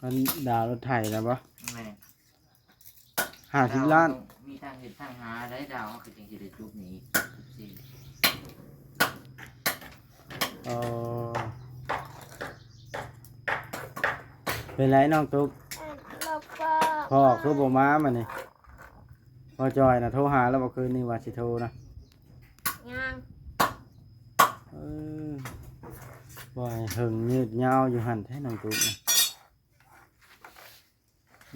ມັນດາວລົດໄຖນະບໍ່? ແມ່ນ. ຫ້າສິບລ້ານ ມີທາງເຮັດທາງຫາໄດ້ດາວ ເຮົາກໍຈຶ່ງຊິໄດ້ຈຸບນີ້ອີກ. ອໍ ເປັນໄດນ້ອງຕຸກ? ພໍ່ຄືບໍ່ມາມື້ນີ້? ພໍ່ຈ່ອຍນະໂທຫາແລ້ວບໍ່ ຄືນນີ້ວ່າຊິໂທນະ? ຍັງ. ເອີ ບໍ່ໃຫ້ເຫິງຍືດຍາວຢູ່ຫັ້ນແທ້ນ້ອງຕຸກນະ.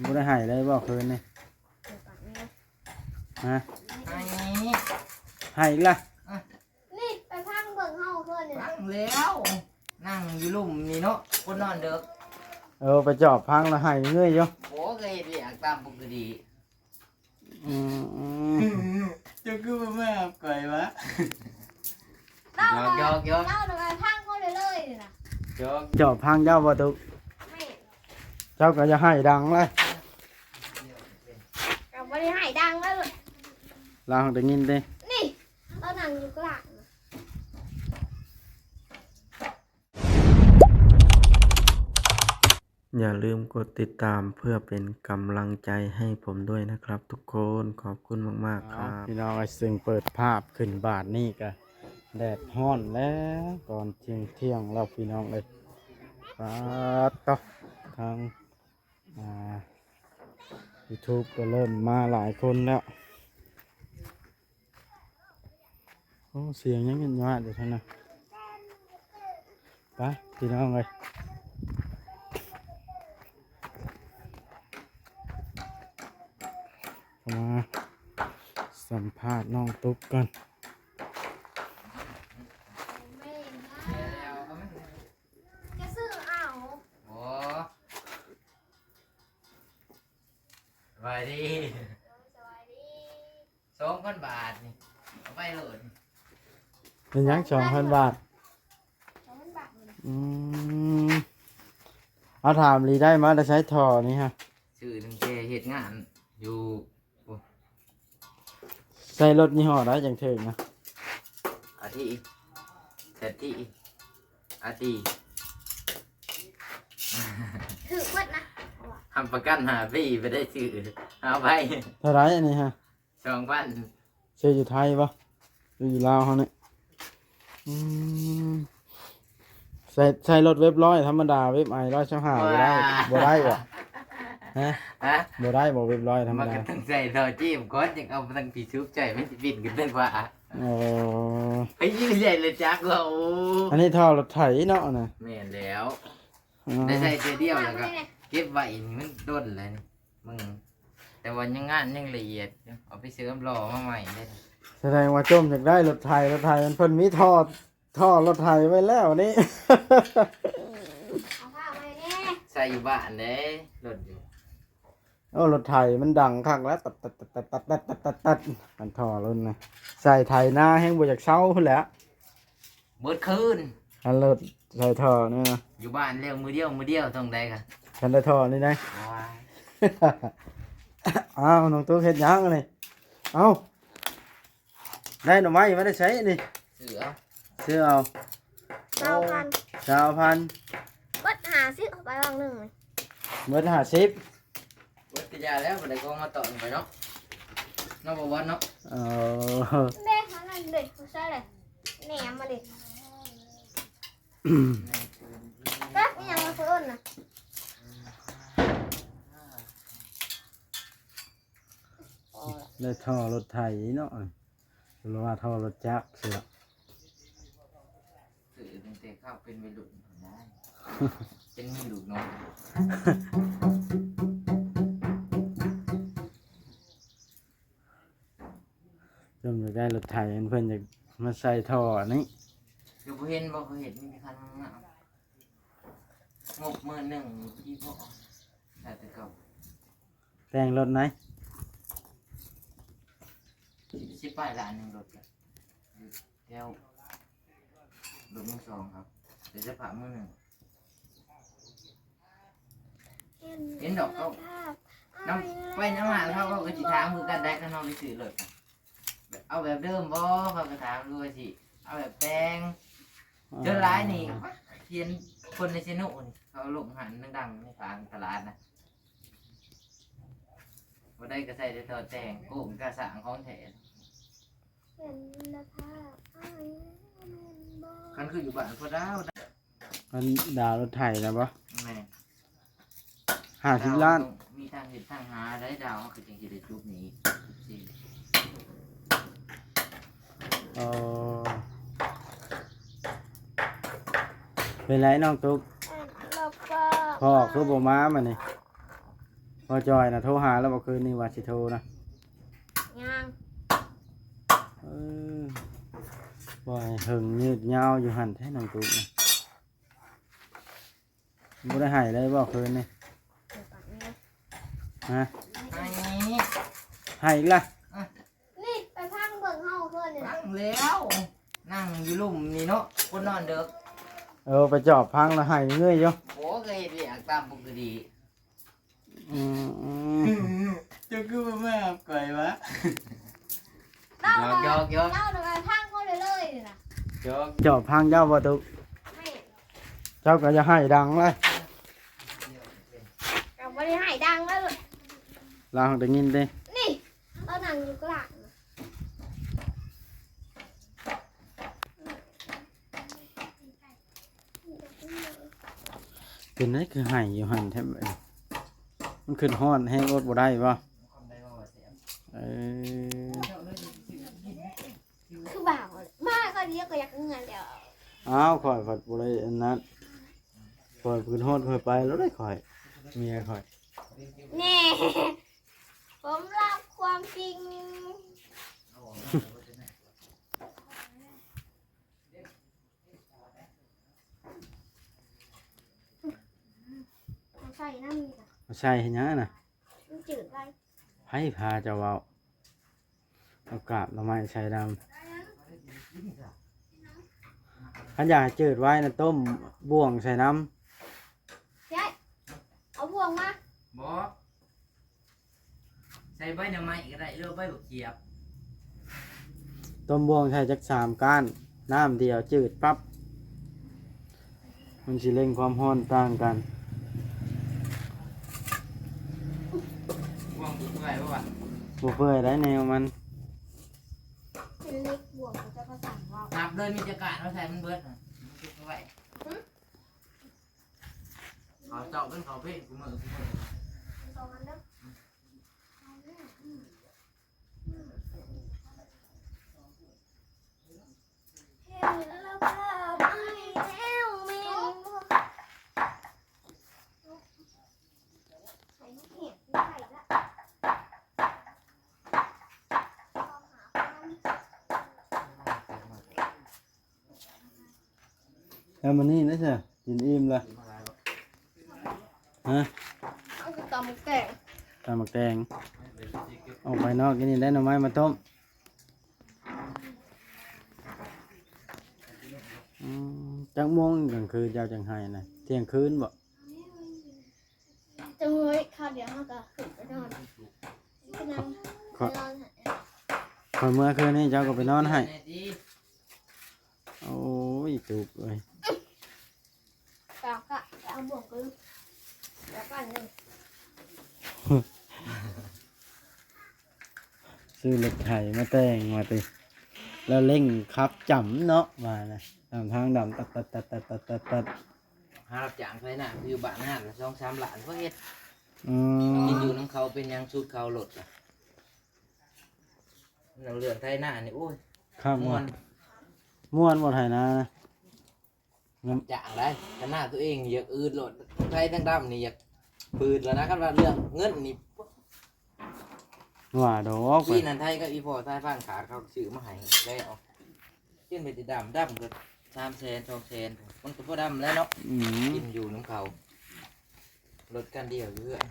ບໍ່ໄດ້ໃຫ້ເລີຍບໍ່ຄືນນີ້? ຮະ? ໃຫ້ ໃຫ້ອີກລະ? ນີ້ໄປພັງເບິ່ງເຮົາຄືນນີ້. ພັງແລ້ວ ນັ່ງຢູ່ລຸ່ມນີ້ເນາະ ຄົນນອນເດິກ. ເອີ ໄປຈອບພັງແລ້ວໃຫ້ເງີຍຢູ່. ໂອ້ ກໍເຮັດວຽກຕາມປົກກະຕິ. ອືມ ເຈົ້າຄືບໍ່ມາຫາຂ້ອຍວະ? ເຈົ້າ ຢອກໆໆ ເຈົ້າໄປພັງເຂົາເລີຍໆນີ້ນະ. ຢອກ ເຈົ້າພັງເຈົ້າບໍ່ຕຸກ? ແມ່ນ. ເຈົ້າກໍຢ່າໃຫ້ດັງເລີຍ. ກໍບໍ່ໄດ້ໃຫ້ດັງເລີຍ ລາວໄດ້ຍິນເດ້. ນີ້ ລາວນັ່ງຢູ່ກາງ. อย่าลืมกดติดตามเพื่อเป็นกำลังใจให้ผมด้วยนะครับทุกคน ขอบคุณมากๆ ครับ พี่น้องเอ้ย ซึ่งเปิดภาพขึ้นบาดนี้ก็แดดฮ้อนแล้ว ตอนเที่ยงๆ แล้วพี่น้องเอ้ย ปาดโต๊ะ ทาง อ่า YouTube ก็เริ่มมาหลายคนแล้ว. ໂອ້ ສຽງຍັງຍາດຢູ່ທາງນັ້ນ. ໄປ ພີ່ນ້ອງເອີຍ ເຂົ້າມາສຳພາດນ້ອງຕຸກກ່ອນ. ຈະຊື້ເອົາ. ໂອ້ ສະບາຍດີ. ໂດຍ ສະບາຍດີ. ສອງພັນບາດນີ້ ເອົາໄປໂລດ. ເປັນຫຍັງສອງພັນບາດ? ສອງພັນບາດນີ້. ອືມ ເອົາ ຖາມອີ່ຫຼີ ໄດ້ມາແຕ່ໃສທໍ່ນີ້ຮະ? ຊື້ຕັ້ງແຕ່ເຮັດງານຢູ່ ໂອ້ ໃຊ້ລົດຍີ່ຫໍ້ໃດຈັ່ງຖືກນະ? ອາທີ ແຊດທີ ອາທີ ຖືກເບິດນະ ຮັບປະກັນຫ້າປີບໍ່ໄດ້ຊື້ ເອົາໄປ. ເທົ່າໃດອັນນີ້ຮະ? ສອງພັນ. ຊື້ຢູ່ໄທບໍ່ ຫຼືຢູ່ລາວເຮົານີ້? ອືມ ໃຊ້ ໃຊ້ລົດເວັບຮ້ອຍທຳມະດາ ເວັບໄອຮ້ອຍຊາວຫ້າບໍ່ໄດ້ ບໍ່ໄດ້ບໍ່? ຮະ? ຮະ? ບໍ່ໄດ້ບໍ່ ເວັບຮ້ອຍທຳມະດາ? ມັນກໍຕ້ອງໃຊ້ທໍ່ຈີບກ່ອນ ຈັ່ງເອົາໄປຕັ້ງທີ່ສູບໃຊ້ ມັນຊິປິ່ນຂຶ້ນໄຟຟ້າ. ໂອ້ ໄປຢື້ໃສ່ລົດຈັກວ່າ ໂອ້ ອັນນີ້ທໍ່ລົດໄຖເນາະນະ? ແມ່ນແລ້ວ. ອໍ ໄດ້ໃຊ້ເທື່ອດຽວແລ້ວກໍເກັບໄວ້ນີ້ ມັນດົນແລ້ວນີ້. ມຶງ ແຕ່ວ່າຍັງງານຍັງລະອຽດຢູ່ ເອົາໄປເສີມຫຼໍ່ມາໃໝ່ເດ້. ສະແດງວ່າຈົ່ມຢາກໄດ້ລົດໄຖ ລົດໄຖມັນເພິ່ນມີທໍ່ ທໍ່ລົດໄຖໄວ້ແລ້ວນີ້. ເອົາຜ້າໄວ້ແດ່ ໃສ່ຢູ່ບ້ານເດ້ ລົດຢູ່. ໂອ້ ລົດໄຖມັນດັງຄັກແລ້ວ ຕັດໆໆໆ ອັນທໍ່ລົດນະ ໃສ່ໄຖນາແຮງບໍ່ຢາກເຊົາພຸ້ນແຫຼະ. ເບິດຄືນ ຄັນລົດໃສ່ທໍ່ນີ້ນະ ຢູ່ບ້ານແລ້ວມື້ດຽວ ມື້ດຽວ ຕ້ອງໄດ້ກະ ຄັນໄດ້ທໍ່ນີ້ນະ. ວ້າຍ ອ້າວ ນ້ອງຕຸກເຮັດຫຍັງອັນນີ້? ເອົ້າ ໄດ້ໜໍ່ໄມ້ມາແຕ່ໃສນີ້? ຊື້ເອົາ ຊື້ເອົາ. ຊາວພັນ ຊາວພັນ ເບິດຫ້າສິບ ເອົາໄປວັງໜຶ່ງນີ້ ເບິດຫ້າສິບ. ເບິດກະຢ່າແລ້ວ ບໍ່ໄດ້ຂອງມາຕ້ອນໄປເນາະ ເນາະ ບໍ່ວອນເນາະ. ເອີ ເດ້ ອັນນັ້ນເດ້ ໃສ່ເລີຍ ແໜມມາເດ້. ແປັບອີ່ຫຍັງລະເພິ່ນນະ ໄດ້ທໍ່ລົດໄຖເນາະ ຫຼືວ່າທໍ່ລົດຈັກຊິລະ. ຊື້ຕັ້ງແຕ່ເຂົາເປັນໄວລຸ້ນພຸ້ນນະ ຈົນມີລູກນ້ອຍ ຈົນຢາກໄດ້ລົດໄຖ ເພິ່ນຢາກມາໃສ່ທໍ່ອັນນີ້. ຄືບໍ່ເຫັນບໍ່ ເຂົາເຮັດມີແຕ່ຄັນງາມໆ ງົບໝື່ນໜຶ່ງ ພໍດີພໍ ໃຊ້ແຕ່ເກົ່າ. ແຕ່ງລົດໃດ? ສິບ ສິບປາຍລ້ານໜຶ່ງລົດ ແຖວລົດມືສອງຄັບ ແຕ່ສະພາບມືໜຶ່ງ. ເຫັນດອກເຂົານຳ ໄປນຳຮ້ານເຂົາ ເຂົາກໍຊິຖາມຄືກັນໄດ໋ ຄັນເຮົາໄປຊື້ລົດ ເອົາແບບເດີມບໍ່ ເຂົາກໍຖາມ ຫຼືວ່າຊິເອົາແບບແຕ່ງ. ອໍ ສ່ວນຫຼາຍນີ້ຂຽນ ຄົນໃນເຊໂນຫັ້ນ ເຂົາລົງຫັ້ນດັງໆ ໃນທາງຕະຫຼາດນະ ບໍ່ໄດ້ກໍໃສ່ແຕ່ຕໍ່ແຕ່ງ ໂກງກະສ້າງຂອງແທ້. ເປັນລາຄາອ້າຍແມ່ນບໍ່? ຄັນຄືຢູ່ບ້ານພໍ່ດາວ ອັນດາວລົດໄຖນະບໍ່? ແມ່ນ. ຫ້າສິບລ້ານ ມີທາງເຮັດທາງຫາໄດ້ດາວ ເຮົາກໍຈຶ່ງຊິໄດ້ຈຸດນີ້ ເອີ ເປັນໄດນ້ອງຕຸກ? ພໍ່ຄືບໍ່ມາມື້ນີ້? ພໍ່ຈ່ອຍນະໂທຫາແລ້ວບໍ່? ຄືນນີ້ວ່າຊິໂທນະ ຍັງ. ເອີ ປ່ອຍໃຫ້ເຫິງຍືດຍາວຢູ່ຫັ້ນແທ້ນ້ອງຕຸກນະ. ບໍ່ໄດ້ໄຫ້ເລີຍບໍ່ຄືນນີ້? ຮະ? ໄຫ້ ໄຫ້ອີກລະ? ນີ້ໄປພັງເບິ່ງເຮົາເຮືອນນີ້ນະ ພັງແລ້ວ ນັ່ງຢູ່ລຸ່ມນີ້ເນາະ ຄົນນອນເດິກ. ເອີ ໄປຈອບພັງລະໄຫ້ເງີຍຢູ່. ໂອ້ ກໍເຮັດວຽກຕາມປົກກະຕິ. ອືມ ເຈົ້າຄືບໍ່ມາຫາຂ້ອຍວະ? ເຈົ້ານະ ຢອກໆໆ ເຈົ້ານະໄປພັງເຂົາເລີຍໆ ນີ້ນະ. ຈອບພັງເຈົ້າບໍ່ຕຸກ? ແມ່ນ. ເຈົ້າກໍຢ່າໄຫ້ດັງເລີຍ ກໍບໍ່ໄດ້ໄຫ້ດັງເລີຍ ລາວໄດ້ຍິນເດ້. ນີ້ ລາວນັ່ງຢູ່ກາງ. ເປັນໄດຄືໄຫ້ຢູ່ຫັ້ນແທ້? ມັນຄຶດຮ້ອນແຮງ ອົດບໍ່ໄດ້ບໍ່? ເອີ ຄືບ່າວ ມາກໍດຽວກໍຢາກເມືອແລ້ວ. ອ້າວ ຂ້ອຍພັດບໍ່ໄດ້ອັນນັ້ນ ຂ້ອຍຄຶດຮອດ ຂ້ອຍໄປແລ້ວເດ້ ຂ້ອຍ ເມຍຂ້ອຍ. ແນ່ ຜົມຮັບຄວາມຈິງ. ເອົາໃສ່ນ້ຳນີ້ລະ ເອົາໃສ່ເຮັດຫຍັງນະ? ມັນຈືດໄວ. ໃຜພາເຈົ້າເວົ້າ? ເອົາກາບໜໍ່ໄມ້ໃສ່ນຳ. ຄັນຢາກໃຫ້ຈືດໄວນະ ຕົ້ມບ່ວງໃສ່ນຳ. ຍາຍ ເອົາບ່ວງມາ. ບໍ່. ໃສ່ໃບໜໍ່ໄມ້ກໍໄດ້ ຫຼືໃບບັກຂຽບ. ຕົ້ມບ່ວງໃສ່ຈັກສາມກ້ານ ນ້ຳດຽວຈືດປັບ ມັນຊິເລັ່ງຄວາມຮ້ອນຕ່າງກັນ. ບ່ວງບໍ່ເປື່ອຍບໍ່ວະ? ບໍ່ເປື່ອຍໄດ໋ແນວມັນ. ເປັນເຫຼັກບ່ວງເຂົາເຈົ້າກໍສັ່ງວ່າ ນັບເລີຍ ມີຈັກກ້ານເອົາໃສ່ມັນເບິດນະ ເກັບໄວ້. ຫຶ? ເຂົາເຈົ້າເປັນເຂົາເພະ ກູມື້ ກູມື້ ສອງອັນເດີ. ເຫັນລະພາບອ້າຍແນວເມັນ ໃສ່ລູກເຫັບ ໃສ່ລະ ແລ້ວມື້ນີ້ນະຊະ ກິນອີ່ມລະ? ຮະ? ເອົາຕຳໝາກແຕງ ຕຳໝາກແຕງ. ອອກໄປນອກກິນນີ້ໄດ້ໜໍ່ໄມ້ມາຕົ້ມ. ອືມ ຈັກໂມງກາງຄືນເຈົ້າຈັ່ງໄຫ້ນະ? ທ່ຽງຄືນບໍ່? ຈັ່ງເຮີ້ຍ ຄາວດຽວເຮົາກໍຂຶ້ນໄປນອນ ໄປນອນ ຂ້ອຍ ຂ້ອຍເມື່ອຄືນນີ້ເຈົ້າກໍໄປນອນໃຫ້. ໂອ້ຍ ຕຸກເອີຍ ປາກະ ໄປເອົາບ່ວງກັນ ດຽວກັນເດີ. ຊື້ລົດໄຖມາແຕ່ງວ່າຕິ ແລ້ວເລັ່ງຂັບຈຳເນາະ ວ່ານະ ຕາມທາງດຳ ຕັດໆໆໆ. ຫາຮັບຈ້າງໄຖນາ ຢູ່ບ້ານຫັ້ນລະສອງສາມລ້ານ ພໍເຮັດ. ອືມ ກິນຢູ່ນຳເຂົາ ເປັນຫຍັງສູດເຂົາລົດລະ. ເລື່ອງໄຖນານີ້ ໂອ້ຍ ຄັກ ມ່ວນ ມ່ວນບໍ່ໄຖນານະ? ຮັບຈ້າງໄດ໋ ໄຖນາຕົວເອງນີ້ຢາກອືດໂລດ ໄຖທັງດຳນີ້ຢາກປືດແລ້ວນະ. ຄັນວ່າເລື່ອງເງິນນີ້ ວ່າດອກ ປີນັ້ນໄຖກັບອີ່ພໍ່ສາຍພານຂາດ ເຂົາຊື້ມາໃຫ້ແລ້ວ. ກິນໄປແຕ່ດຳ ດຳກໍສາມແສນ ສອງແສນ ມັນກໍພໍດຳແລ້ວເນາະ. ອືມ ກິນຢູ່ນຳເຂົາ ລົດຄັນດຽວຢູ່ເຮືອນ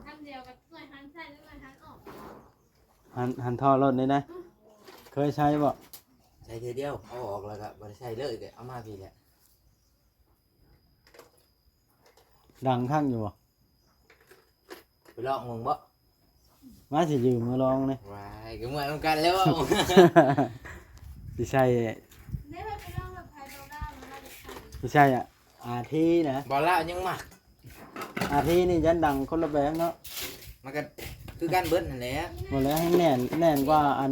ຄັນດຽວກໍເມື່ອຍຫັນໃສ່ ເມື່ອຍຫັນອອກ. ຫັນ ຫັນທໍ່ລົດນີ້ນະ ອືມ ເຄີຍໃຊ້ບໍ່? ໃຊ້ເທື່ອດຽວ ເອົາອອກແລ້ວກໍບໍ່ໄດ້ໃຊ້ເລີຍ ກໍເອົາມາພີ້ແຫຼະ. ດັງຄັກຢູ່ບໍ່? ໄປລອງເບິ່ງບໍ່? ມາ ຊິຢືມມາລອງເດ້. ວ້າຍ ກໍເມື່ອນຳກັນແລ້ວ ຊິໃຊ້ ໄດ້ໄປລອງລົດໄຖເບົາດາວມາແລ້ວ. ບໍ່ໃຊ່ອາ ອາທີນະ. ບໍ່ລາວຍັງມັກ ອາທີນີ້ຍັງດັງຄົນລະແບບເນາະ. ມັນກໍຄືກັນເບິດຫັ້ນແຫຼະ. ບໍ່ແລ້ວ ແໜ້ນ ແໜ້ນກວ່າອັນ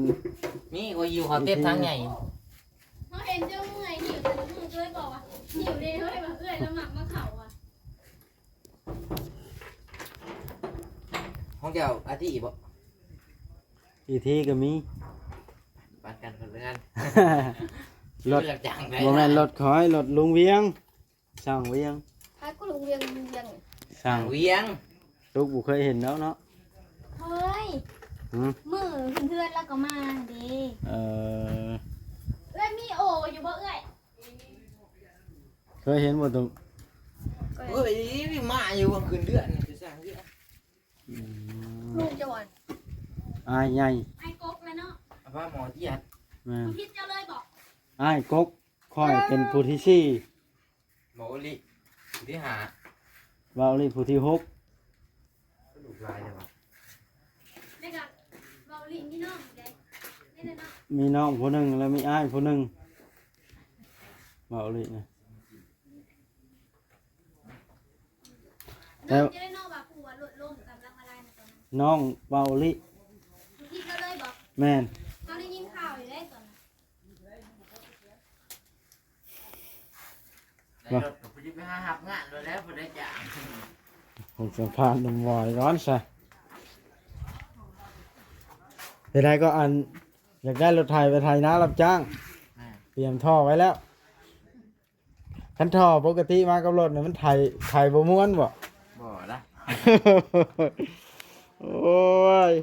ນີ້ກໍຢູ່ເຂົາເຕັບທາງໃຫຍ່. ເຮົາເຫັນເຈົ້າເມື່ອຍຫິວ ແຕ່ເຮົາເຄີຍບອກວ່າຫິວເດ້ເຮີ້ຍ ວ່າເອື້ອຍລະມັກມາເຂົ້າວ່າ. ຂອງເຈົ້າອາທີບໍ່? ອີທີກໍມີ. ປານກັນຄົນລະງານ. ລົດ ລົດຈ້າງໄດ້ ບໍ່ແມ່ນລົດຂ້ອຍ ລົດລຸງວຽງ ຊ່າງວຽງ. ໃຜ ຄຸນລຸງວຽງ ລຸງວຽງ ຊ່າງວຽງ. ຕຸກບໍ່ເຄີຍເຫັນແລ້ວເນາະ. ເຄີຍ. ຫື? ມື້ເຮືອນລາວກໍມາເດ້. ເອີ ເອື້ອຍມີໂອຢູ່ບໍ່ເອື້ອຍ? ເຄີຍເຫັນບໍ່ຕຸກ? ເອີຍ ມາຢູ່ວ່າຄືນເດືອນຄືສ້າງເຮືອນ. ອືມ ລູກເຈົ້າ ອ້າຍໃຫຍ່ ອ້າຍກົກແຫຼະເນາະ. ອາ ພາໝໍທຽດ. ແມ່ນ ຜູ້ຜິດເຈົ້າເລີຍບໍ? ອ້າຍກົກ ຂ້ອຍເປັນຜູ້ທີສີ່. ເວົ້າອີ່ຫຼີ ຜູ້ທີຫ້າ. ເວົ້າອີ່ຫຼີ ຜູ້ທີຫົກ. ລູກຫຼາຍແທ້ຫວາ. ແລ້ວກໍເວົ້າອີ່ຫຼີ ມີນ້ອງອີກເດ້. ມີນ້ອງຜູ້ໜຶ່ງ ແລ້ວມີອ້າຍຜູ້ໜຶ່ງ. ເວົ້າອີ່ຫຼີນະ. ແລ້ວ ນ້ອງຈະໄດ້ນ້ອງວ່າຜົວລົດລົ້ມກັບລາວມາລາຍນະຕອນນັ້ນ. ນ້ອງເວົ້າອີ່ຫຼີ. ຜິດເລີຍບໍ? ແມ່ນ. ເຮົາໄດ້ຍິນຂ່າວຢູ່ເດ້ຕອນນັ້ນ. ໄດ້ລົດກໍບໍ່ໄດ້ໄປຫາຮັບງານໂລດແລ້ວ ບໍ່ໄດ້ຈ້າງ. ເພິ່ນສຳພາດໜຸ່ມບອຍກ່ອນຊະ. ເຮັດໃດກໍອັນ ຢາກໄດ້ລົດໄຖໄປໄຖນາຮັບຈ້າງ. ແມ່ນ. ຕຽມທໍ່ໄວ້ແລ້ວ. ຄັນທໍ່ປົກກະຕິມາກັບລົດນີ້ ມັນໄຖ ໄຖບໍ່ມ່ວນບໍ? ບໍ່ລະ. ໂອ້ຍ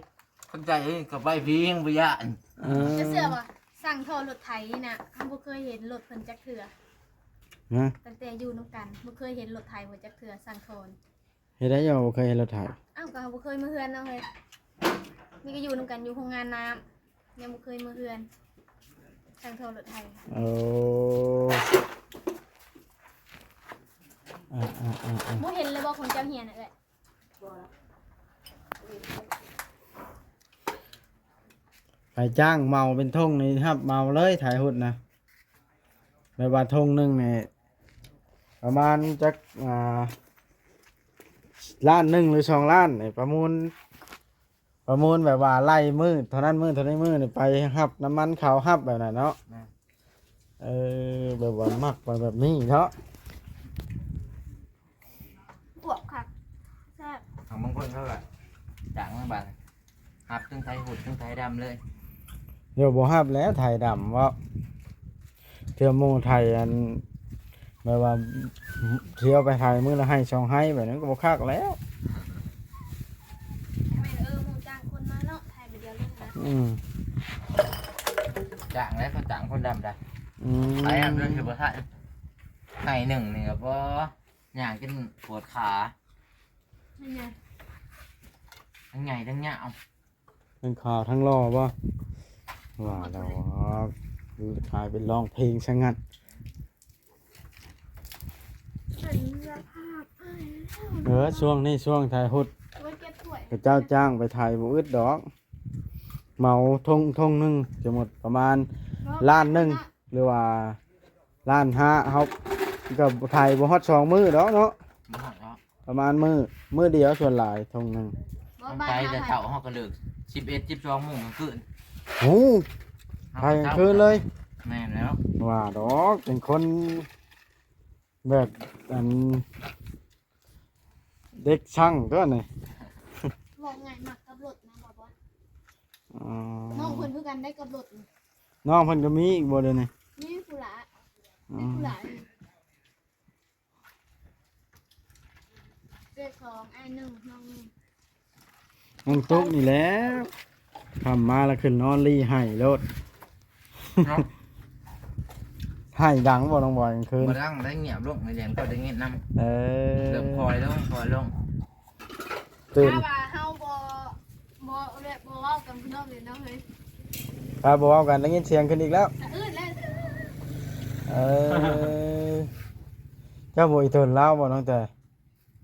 ຄັນໃຈກໍໄປພີງບໍ່ຢ້ານ. ເອີ ເຈົ້າເຊື່ອບໍ່? ຊ່າງທໍ່ລົດໄຖນີ້ນະ ເຮົາບໍ່ເຄີຍເຫັນລົດເພິ່ນຈັກເທື່ອ. ຮະ? ຕັ້ງແຕ່ຢູ່ນຳກັນ ບໍ່ເຄີຍເຫັນລົດໄຖເພິ່ນຈັກເທື່ອ ຊ່າງທໍ່. ເຮັດໃດເຈົ້າບໍ່ເຄີຍເຫັນລົດໄຖ? ອ້າວ ກໍເຮົາບໍ່ເຄີຍມາເຮືອນເນາະເຮີ້ຍ. ນີ້ກໍຢູ່ນຳກັນຢູ່ໂຮງງານນ້ຳ ຍັງບໍ່ເຄີຍມາເຮືອນ ຊ່າງທໍ່ລົດໄຖ. ໂອ້ ອ່າໆໆໆ ບໍ່ເຫັນເລີຍບໍ່ຂອງເຈົ້າເຮຍນະເອື້ອຍ? ໄປຈ້າງເໝົາເປັນຖົງນີ້ ຮັບເໝົາເລີຍ ໄຖຫຸດນະ. ແບບວ່າຖົງໜຶ່ງນີ້ປະມານຈັກ ອ່າ ລ້ານໜຶ່ງ ຫຼື ສອງລ້ານນີ້ ປະມູນ ປະມູນແບບວ່າໄລ່ມື້ເທົ່ານັ້ນ ມື້ເທົ່ານີ້ ມື້ນີ້ໄປຮັບນ້ຳມັນເຂົາ ຮັບແບບນັ້ນເນາະ. ແມ່ນ. ເອີ ແບບວ່າມັກໄປແບບນີ້ເນາະ. ກວບຄັກ ແຊບ. ທາງບາງຄົນເຂົາກໍຈ້າງບາດ ຮັບທັງໄຖຫຸດທັງໄຖດຳເລີຍ. ດຽວບໍ່ຮັບແລ້ວ ໄຖດຳເວົ້າ. ເທື່ອໝູ່ໄຖອັນ ແບບວ່າ ຊິເອົາໄປໄຖມື້ລະໄຮ່ສອງໄຮ່ ແບບນັ້ນກໍບໍ່ຄັກແລ້ວ. ແມ່ນ ເອີ ໝູ່ຈ້າງຄົນມາເນາະ ໄຖມື້ດຽວເລີຍນະ. ອືມ ຈ້າງແລ້ວ ເຂົາຈ້າງຄົນດຳໄດ໋. ອືມ ໄຖດຳເລີຍ ຄືບໍ່ໄຖ ໄຮ່ໜຶ່ງນີ້ກໍບໍ່ ຍ່າງຈົນປວດຂາ ທັງຍ່າງ ທັງໃຫຍ່ທັງຍາວ ທັງຂາວທັງຫຼໍ່ບໍ່? ວ່າແລ້ວ ຂາຍເປັນຮ້ອງເພງຊະງັ້ນ. ເອີ ຊ່ວງນີ້ຊ່ວງໄຖຫຸດ ເຂົາເຈົ້າຈ້າງໄປໄຖບໍ່ອຶດດອກ. ເໝົາຖົງ ຖົງໜຶ່ງ ສົມມຸດປະມານລ້ານໜຶ່ງ ຫຼືວ່າລ້ານຫ້າ ເຮົາກໍໄຖບໍ່ຮອດສອງມື້ດອກເນາະ. ບໍ່ຮອດດອກ ປະມານມື້ ມື້ດຽວສ່ວນຫຼາຍ ຖົງໜຶ່ງ. ມັນໄປແຕ່ເຊົ້າ ເຮົາກໍເລີກສິບເອັດ ສິບສອງໂມງກາງຄືນ. ໂອ້ ໄຖກາງຄືນເລີຍ. ແມ່ນແລ້ວ. ວ່າດອກ ເປັນຄົນແບບ ອັນ ເດັກຊ່າງຕົວນີ້. ເວົ້າງ່າຍ ມັກກັບລົດນະ ບໍ່ບອດ. ອໍ ນ້ອງເພິ່ນຄືກັນໄດ້ກັບລົດນີ້. ນ້ອງເພິ່ນກໍມີອີກບໍ່ດຽວນີ້? ມີຜູ້ຫຼະ ອໍ ມີຜູ້ຫຼະ. ເອື້ອຍສອງ ອ້າຍໜຶ່ງ ນ້ອງໜຶ່ງ. ນ້ອງຕຸກນີ້ແຫຼະ ຄ່ຳມາລະຂຶ້ນນອນລີ້ໄຫ້ໂລດເນາະ. ໄຫ້ດັງບໍ່ນ້ອງບອຍກາງຄືນ? ບໍ່ດັງໄດ໋ ງຽບລົງ ໃຫ້ແດງກໍໄດ້ຍິນນຳ. ເອີ ເລີ່ມຄ່ອຍລົງ ຄ່ອຍລົງ. ຕື່ນ ຖ້າວ່າເຮົາບໍ່ ບໍ່ ແບບບໍ່ເວົ້າກັນເນາະ ເນາະເຮີ້ຍ. ຖ້າບໍ່ເວົ້າກັນໄດ້ຍິນສຽງຂຶ້ນອີກແລ້ວ. ສະອືດແລ້ວ. ເອີ ເຈົ້າບໍ່ອີ່ຕົນລາວບໍ່ນ້ອງແຕ່?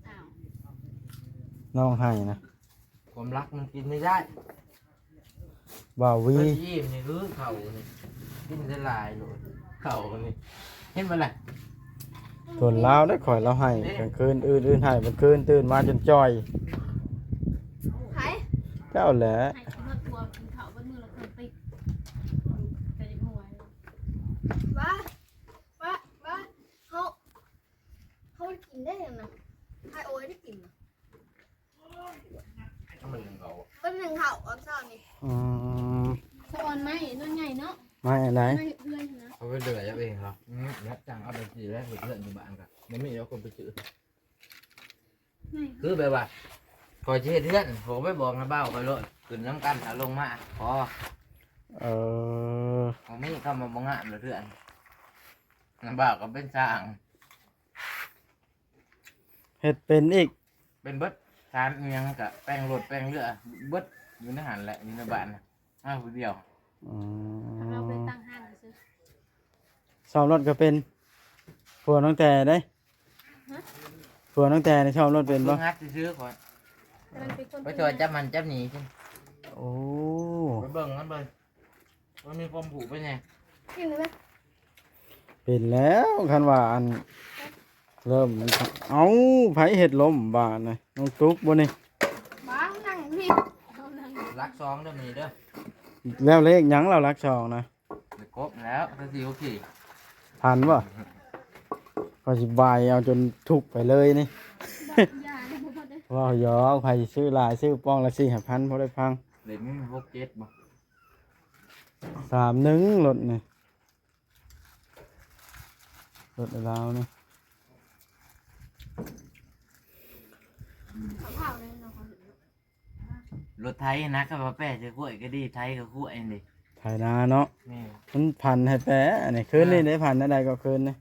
ອ້າວ ນ້ອງໄຫ້ນະ ຄວາມລັກມັນກິນໄດ້. ບ່າວວີ ເພິ່ນອີ່ມນີ້ຄືເຂົ້ານີ້ ກິນໄດ້ຫຼາຍໂລດເຂົ້ານີ້ ເຫັນບໍ່ລະ? ສ່ວນລາວເດ້ ຂ້ອຍລາວໃຫ້ກາງຄືນ ອື່ນໆໃຫ້ກາງຄືນ ຕື່ນມາຈົນຈ່ອຍ. ໃຜ? ເຈົ້າແຫຼະ. ໃຫ້ກິນຮອດຄົວ ກິນເຂົ້າເບິດມື້ລະເຄິ່ງຕິບ ແຕ່ເດັກນ້ອຍ ວ່າ ວ່າ ວ່າ ເຮົາ ເຮົາໄດ້ກິນໄດ້ນະ ອ້າຍໂອຍໄດ້ກິນນະ. ມັນໜຶ່ງເຂົ້າ ມັນໜຶ່ງເຂົ້າຕອນເຊົ້ານີ້. ອືມ ສະອອນໄມ້ໜ້ອຍໃຫຍ່ເນາະ ໄມ້ອັນໃດ? ໄມ້ເຮືອນນະ ເອົາໄປເດືອຍເອົາເອງເນາະ. ອືມ ແລ້ວຈັ່ງເອົາໄປຊິແລ້ວເຮັດເຮືອນຢູ່ບ້ານກະບໍ່ມີແລ້ວຄົນໄປຊື້. ຄືແບບວ່າຂ້ອຍຊິເຮັດເຮືອນ ຂ້ອຍກໍໄປບອກນາບ່າວຂ້ອຍໂລດ ຂຶ້ນນຳກັນ ເອົາລົງມາຂໍ. ເອີ ບໍ່ມີຄຳວ່າບໍ່ງາມດອກເຮືອນ ນາບ່າວກໍເປັນຊ່າງ. ເຮັດເປັນອີກ ເປັນເບິດ ສານອີ່ຫຍັງກະແປງລົດແປງເຮືອເບິດ ຢູ່ໃນຫັ້ນແຫຼະ ຢູ່ໃນບ້ານນະ ມາຜູ້ດຽວ. ອືມ ເຮົາໄປຕັ້ງຮ້ານຊື່ ສ້ອມລົດກໍເປັນ. ຜົວນ້ອງແຕ່ເດ້? ຮະ? ຜົວນ້ອງແຕ່ນີ້ສ້ອມລົດເປັນບໍ່? ຝຶກຫັດຊື່ໆ ຂ້ອຍ ກຳລັງເປັນຄົນ ໄປຊ່ອຍຈັບຫັ້ນຈັບນີ້. ໂອ້ ໄປເບິ່ງມັນເບິ່ງ ມັນມີຄວາມຮູ້ໄປແດ່. ກິນໄດ້ໄໝ? ເປັນແລ້ວ ຄັນວ່າອັນ ເລີ່ມ ເອົ້າ ໃຜເຮັດລົ້ມບາດນີ້? ນ້ອງຕຸກບໍ່ນີ້? ບໍ່ ນັ່ງນີ້ ຫຼັກສອງເດີ ມື້ນີ້ເດີ. ແລ້ວເລກຫຍັງລາວຫຼັກສອງນະ? ເລກກົບແລ້ວ ກໍຊິໂອເຄ. ພັນບໍ່? ຂ້ອຍຊິບາຍເອົາຈົນທຸບໄປເລີຍນີ້. ບໍ່ ຢ່າເລີຍ ບໍ່ໄດ້ ເວົ້າຫຍອກ ໃຜຊິຊື້ຫຼາຍ ຊື້ປ່ອງລະສີ່ຫ້າພັນ ພໍໄດ້ພັງ. ເລກມີຫົກເຈັດບໍ່? ສາມໜຶ່ງ ລົດນີ້ ລົດລາວນີ້. ລົດໄຖນະ ຄັນວ່າແປໃສ່ຂ້ວຍກໍດີ ໄຖກໍຂ້ວຍນີ້ ໄຖນາເນາະ. ແມ່ນ ມັນພັນໃຫ້ແປ. ອັນນີ້ຄືນນີ້ ອ່າ ໄດ້ພັນແນວໃດກໍຄືນນີ້?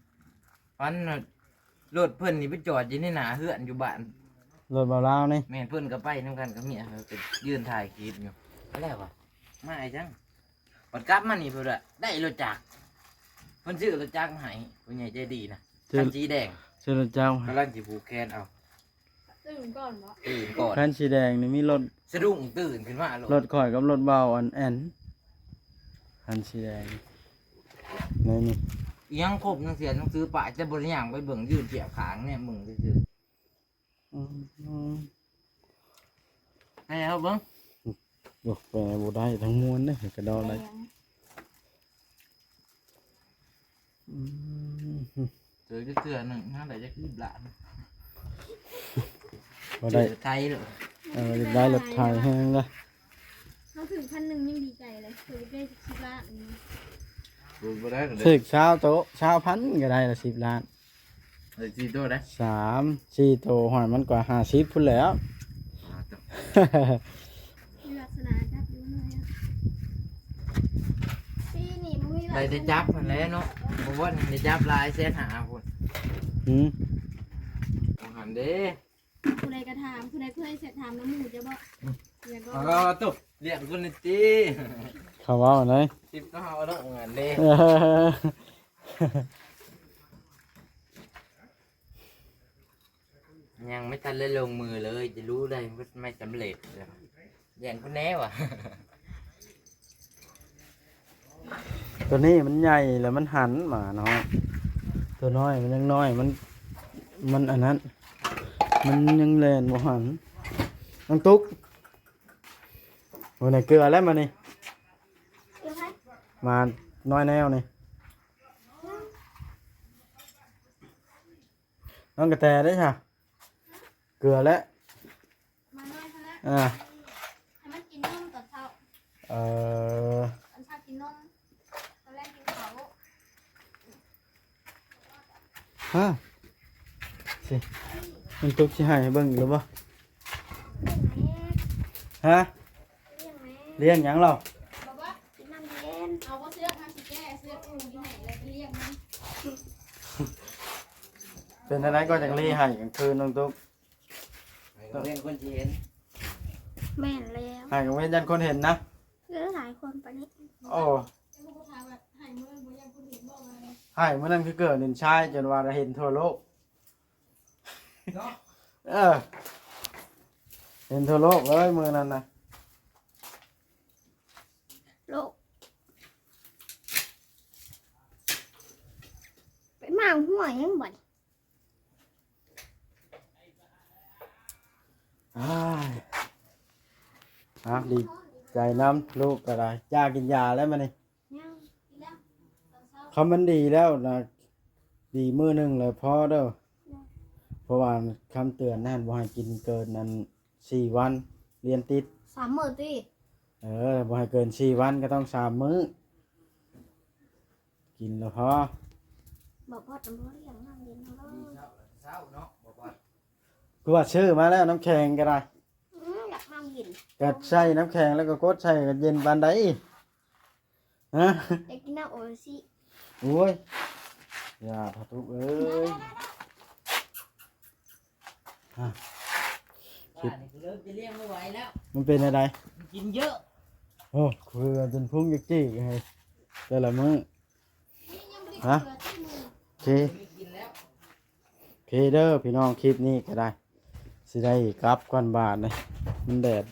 ພັນລົດເພິ່ນນີ້ໄປຈອດຢູ່ໃນໜ້າເຮືອນຢູ່ບ້ານ ລົດບ່າວລາວນີ້. ແມ່ນ ເພິ່ນກໍໄປນຳກັນກັບເມຍ ເຂົາກໍຢືນຖ່າຍຄລິບຢູ່. ແລ້ວວ່າ ມາອີຫຍັງ? ບັດກັບມານີ້ເພິ່ນວ່າໄດ້ລົດຈັກ ເພິ່ນຊື້ລົດຈັກມາໃຫ້ ຜູ້ໃຫຍ່ໃຈດີນະ ຊື້ ຄັນສີແດງ ຊື້ລົດຈັກ ກຳລັງຊິຜູກແຂນເອົາ. ຕື່ນກ່ອນບໍ່? ຕື່ນກ່ອນ. ຄັນສີແດງນີ້ມີລົດ ສະດຸ້ງຕື່ນຂຶ້ນມາໂລດ ລົດຂ້ອຍກັບລົດບ່າວອັນແອນ ຄັນສີແດງໃນນີ້. ອີຫຍັງຄົບໜັງສື ໜັງສືປ້າຍ ແຕ່ບໍ່ໄດ້ຍ່າງໄປເບິ່ງ ຢືນທຽບຂ້າງແນມເບິ່ງຊື່ໆ. ອືມ ໃຫ້ເຮົາເບິ່ງ ໂອ້ ແປບໍ່ໄດ້ທັງມວນເດ້ ກະດອກໄດ້. ອືມ ເຈີຈັກເທື່ອໜຶ່ງ ຫາໄດ້ຈັກສິບລ້ານ ບໍ່ໄດ້ ໄທເດີ. ເອີ ຢາກໄດ້ລົດໄຖແຮງເດ້. ເຮົາຖືກພັນໜຶ່ງຍັງດີໃຈເລີຍ ຖືກໄດ້ສິບລ້ານ. ຖືກບໍ່ໄດ້ກໍໄດ້ ຖືກຊາວໂຕ ຊາວພັນກໍໄດ້ລະສິບລ້ານ. ໄດ້ສີ່ໂຕໄດ໋ ສາມສີ່ໂຕ ຫ້ອຍມັນກວ່າຫ້າສິບພຸ້ນແຫຼ້ວ. ອ່າ ມີວາສະໜາຈັບຢູ່ເນາະ ປີນີ້ບໍ່ມີວາສະໜາ ໄດ້ແຕ່ຈັບຫັ້ນແຫຼະເນາະ ບໍ່ວ່າໄດ້ຈັບຫຼາຍແສນຫ້າພຸ້ນ. ຫືມ ວ່າຫັ້ນເດ້. ຜູ້ໃດກໍຖາມ ຜູ້ໃດເຄີຍແຊດຖາມນຳໝູ່ເຈົ້າບໍ່? ອືມ ຫຍັງກໍ ເອົາ ເອົາ ຕຸ ລ້ຽງຄົນນີ້ຕິ ເຂົາເວົ້າໄດ໋ ຄລິບກໍເຮົາເອົາລົງອັນເດ້. ເອີ ຍັງໄມ່ທັນໄດ້ລົງມືເລີຍ ຈະຮູ້ໄດ້ວ່າໄມ່ສຳເລັດແລ້ວ ແຍ່ງພຸ້ນແນ່ຫວາ. ໂຕນີ້ມັນໃຫຍ່ແລ້ວມັນຫັນໝານ້ອຍ ໂຕນ້ອຍມັນຍັງນ້ອຍ ມັນ ມັນອັນນັ້ນ ມັນຍັງແລ່ນບໍ່ຫັນ. ນ້ອງຕຸກ ໂອ້ຍ ເກືອແລ້ວມານີ້ ເກືອໃຜ? ມານ້ອຍແນວນີ້. ນ້ອງກະແຕເດ້ຊະ ເກືອແລ້ວ ມານ້ອຍເທົ່ານັ້ນ ອ່າ ໃຫ້ມັນກິນນົມຕອນເຊົ້າ. ເອີ ຕອນເຊົ້າກິນນົມ ຕອນແລງກິນເຂົ້າ. ຮະ ຊິ ນ້ອງຕຸກຊິໃຫ້ເບິ່ງອີກແລ້ວບໍ່? ຮະ ລ້ຽງແມ່ ລ້ຽງຫຍັງລາວ? ບອກວ່າກິນນ້ຳເຢັນ ເອົາບໍ່ເຊືອກມາຊິແກ້ ເຊືອກປູຢູ່ໃຫ້ແລ້ວໄປລ້ຽງມັນ. ເປັນຈັ່ງໃດກໍຈັ່ງລີໃຫ້ກາງຄືນນ້ອງຕຸກ? ໃຫ້ກາງເວັນຄົນຊິເຫັນ. ແມ່ນແລ້ວ ໃຫ້ກາງເວັນຢ້ານຄົນເຫັນນະ. ເອີ ຫຼາຍຄົນປານນີ້. ໂອ້ ໃຫ້ມື້ນັ້ນຄືເກີດເຫັນຊາຍ ຈົນວ່າເຫັນທົ່ວໂລກ. ເນາະ ເອີ ເຫັນທົ່ວໂລກເລີຍມື້ນັ້ນນະ. ໂລກ ໄປມາຫົວຫຍັງບັດນີ້? ອ້າຍ ອ່າ ດີໃຈນຳລູກກໍໄດ້. ຈ້າກິນຢາແລ້ວມື້ນີ້? ຍັງ ກິນແລ້ວຕອນເຊົ້າ. ຄຳມັນດີແລ້ວນະ ດີມື້ໜຶ່ງແລ້ວພໍເດີ້. ເພາະວ່າຄຳເຕືອນນັ້ນບໍ່ໃຫ້ກິນເກີນນັ້ນສີ່ວັນລຽນຕິດ. ສາມມື້ຕິ? ເອີ ບໍ່ໃຫ້ເກີນສີ່ວັນ ກໍຕ້ອງສາມມື້ ກິນແລ້ວພໍ. ບໍ່ພອດບໍ່ລ້ຽງນ້ຳເຢັນເນາະ. ເຊົ້າເນາະ ບໍ່ພອດ. ຄືວ່າຊື້ມາແລ້ວ ນ້ຳແຂງກໍໄດ້. ອືມ ຢາກນ້ຳເຢັນ. ກໍໃສ່ນ້ຳແຂງແລ້ວກໍກົດໃສ່ ກໍເຢັນປານໃດ? ຮະ? ຢາກກິນນ້ຳໂອອິຊິ. ໂອ້ຍ ຢ່າ ພະທຸກເອີຍ. ຮະ? ຄລິບ ເລີ່ມຈະລ້ຽງບໍ່ໄຫວແລ້ວ. ມັນເປັນແນວໃດ? ມັນກິນເຍອະ. ໂອ້ ຄືຈົນພຸ້ງຈັກຈີກໃຫ້ແຕ່ລະມື້. ຮະ? ໂອເຄ ໂອເຄເດີພີ່ນ້ອງ ຄລິບນີ້ກໍໄດ້ ຊິໄດ້ກັບກ່ອນບາດນີ້ ມັນແດດ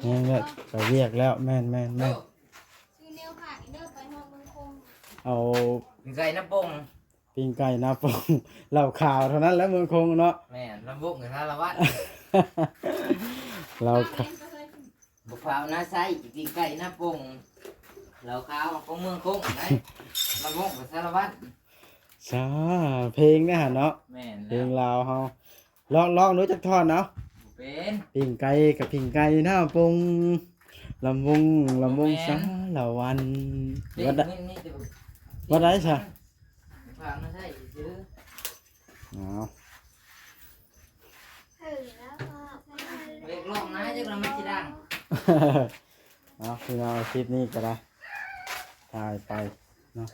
ແຮງແລ້ວ ໄປວຽກແລ້ວ. ແມ່ນໆໆ ຊື້ແນວຂາຍເດີ ໄປຮອດເມືອງຄົງ. ເອົາ ປີ້ງໄກ່ນາປົ່ງ ປີ້ງໄກ່ນາປົ່ງ ເຫຼົ້າຂາວເທົ່ານັ້ນແຫຼະເມືອງຄົງເນາະ. ແມ່ນ ລຳວົງກັບສາລະວັດ ເຫຼົ້າຂາວ ແມ່ນບໍ່ເຄີຍ ບໍ່ພາວນາໄຊ ປີ້ງໄກ່ນາປົ່ງ ເຫຼົ້າຂາວຂອງເມືອງຄົງໄດ໋ ລຳວົງກັບສາລະວັດ. ສາ ເພງເດ້ຫັ້ນເນາະ. ແມ່ນແລ້ວ ເພງລາວເຮົາ ລອງ ລອງດູຈັກທ່ອນເອົາ. ບໍ່ເປັນ. ປີ້ງໄກ່ກັບປີ້ງໄກ່ນາປົ່ງ ລຳວົງ ລຳວົງ ບໍ່ແມ່ນ ສາລະວັນ. ເພງ ວ່າໄດ້ ມີ ມີແຕ່ ວ່າໄດ້ຊະ ພາວນາໄຊຊື່. ເອົາ ເອີ ລຽກຮ້ອງນະ ຈັກໜ່ອຍມັນຊິດັງ. ເອົາ ພີ່ນ້ອງ ຄລິບນີ້ກໍໄດ້ ຖ່າຍໄປເນາະ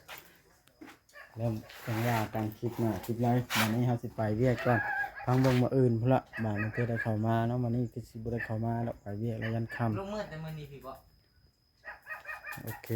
ແລ້ວຈັ່ງວ່າກັນຄລິບໜ້າຄລິບໃນ. ບາດນີ້ເຮົາຊິໄປວຽກກ່ອນ ພັງເບິ່ງມື້ອື່ນພຸ້ນລະ ບາດນີ້ເພື່ອໄດ້ເຂົ້າມາເນາະ. ມື້ນີ້ຄືຊິບໍ່ໄດ້ເຂົ້າມາດອກ ໄປວຽກແລ້ວຢັນຄ່ຳ. ລົງມືແຕ່ມື້ນີ້ພີ້ບໍ? ໂອເຄ.